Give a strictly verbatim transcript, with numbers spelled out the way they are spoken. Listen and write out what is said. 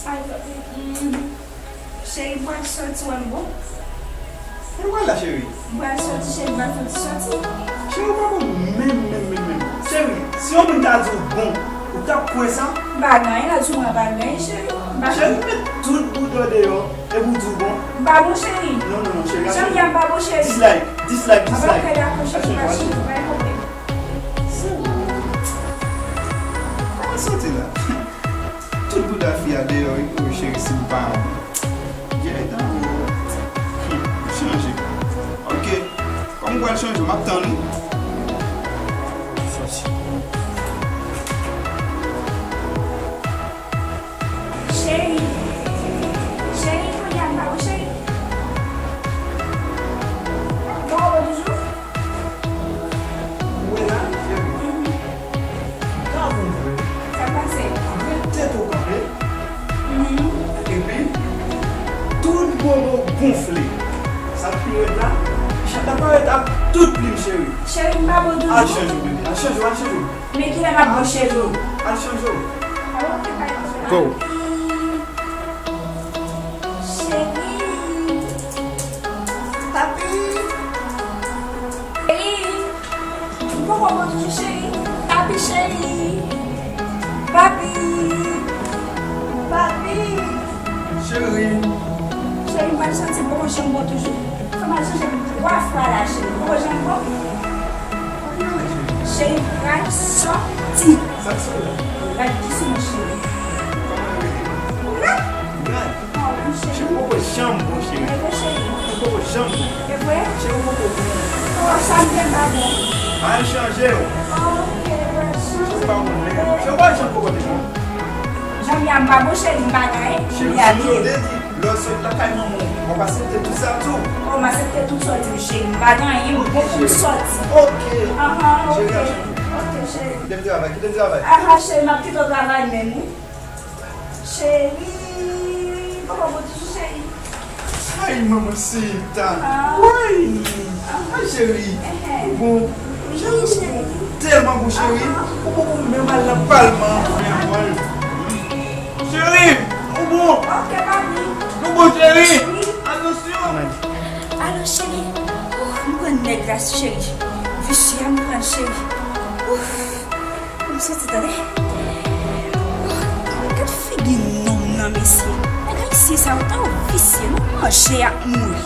Ay, papi, mm, cheri, m pral soti, wè m bon. Kote w pral la, cheri? M pral soti, cheri, m pral fè ti soti. Cheri, ou pa bon menm, menm, menm, menm. Cheri, si yon moun ta di w bon, ou t ap kwè sa? M pa gen anyen, la di w mwen pa gen anyen, cheri. M pa Cheri, met tout bouda w deyò, epi w di w bon. M pa bon, cheri. Non, non, non, cheri. Jan m ye a m pa bon, cheri. Dislike, dislike, dislike. Mwen pa dakò, cheri, pa cheri, pa kote. Kòman soti la? Tout bouda fi a deyò wi, o cheri, si m pa gen tan, hmm, chanje. Ok, kòm m pral chanje, m ap tann ou. Cheri, cheri, kounye a m pa bon, cheri. Bon, bon, toujou. Ou wè la, cheri? Mhm. Gade yon vre. Sa k pase? Gade tèt ou kanpe. Mhm. Epi, tout bobo gonfle. Sa k pi rèd la, chat la parèt ak tout plim, cheri. Cheri, m pa bon toujou. Al chanje w, bebe. Al chanje w, al chanje w. Men kilè m ap bon, cheri? Al chanje w. Go. Cheri. Papi. Cheri. M poko bon toujou, cheri. Papi, cheri. Papi. Papi. Cheri. Cheri, m pral soti, m poko janm bon toujou. Fò m al chanje m twa fwa la, cheri. M poko janm bon. Cheri, m pral soti. Sa k sou la? Rad ki sou mwen, cheri. Kòman yo rele? Rad? Rad. Cheri, ou poko janm bon, cheri. Ou poko janm bon. E vre? Cheri, ou poko bon. Oh, sa m te pa bon. Al chanje w. Oh, ok, m pral chanje. Ou pa bon menm. Cheri, ou pa janm poko te bon. Jan m ye a m pa bon, cheri, m pa gen anyen. Cheri, ou sonje w te di, lè w sot lakay manman w, w ap aksepte tout sa tou. Oh, m aksepte tout sa w di m, cheri. M pa gen anyen, m bon pou m soti. Ok. Ahan, ok. Cheri, al chanje. Ok, cheri. Kite m travay, kite m travay. Ahan, cheri, m ap kite w travay menm, wi. Cheri, poko bon toujou, cheri. Ay, manman Sita. Ah. Woy. Ah. Ay, cheri. Eheh. Ou bon. Cheri, ou bon. Tèlman bon, cheri. Ah. Ou poko menm al nan palman. Cheri, ou bon. Ok, papi. Nou bon, cheri. Wi. Atansyon. Alo, cheri. Ouf, m pran nèg la, cheri. Visye a, m pran, cheri. Ouf. M soti, tande. Gad figi nonm nan, mesye. Nèg ayisyen sa yo ta visye, non, manje ak mouri.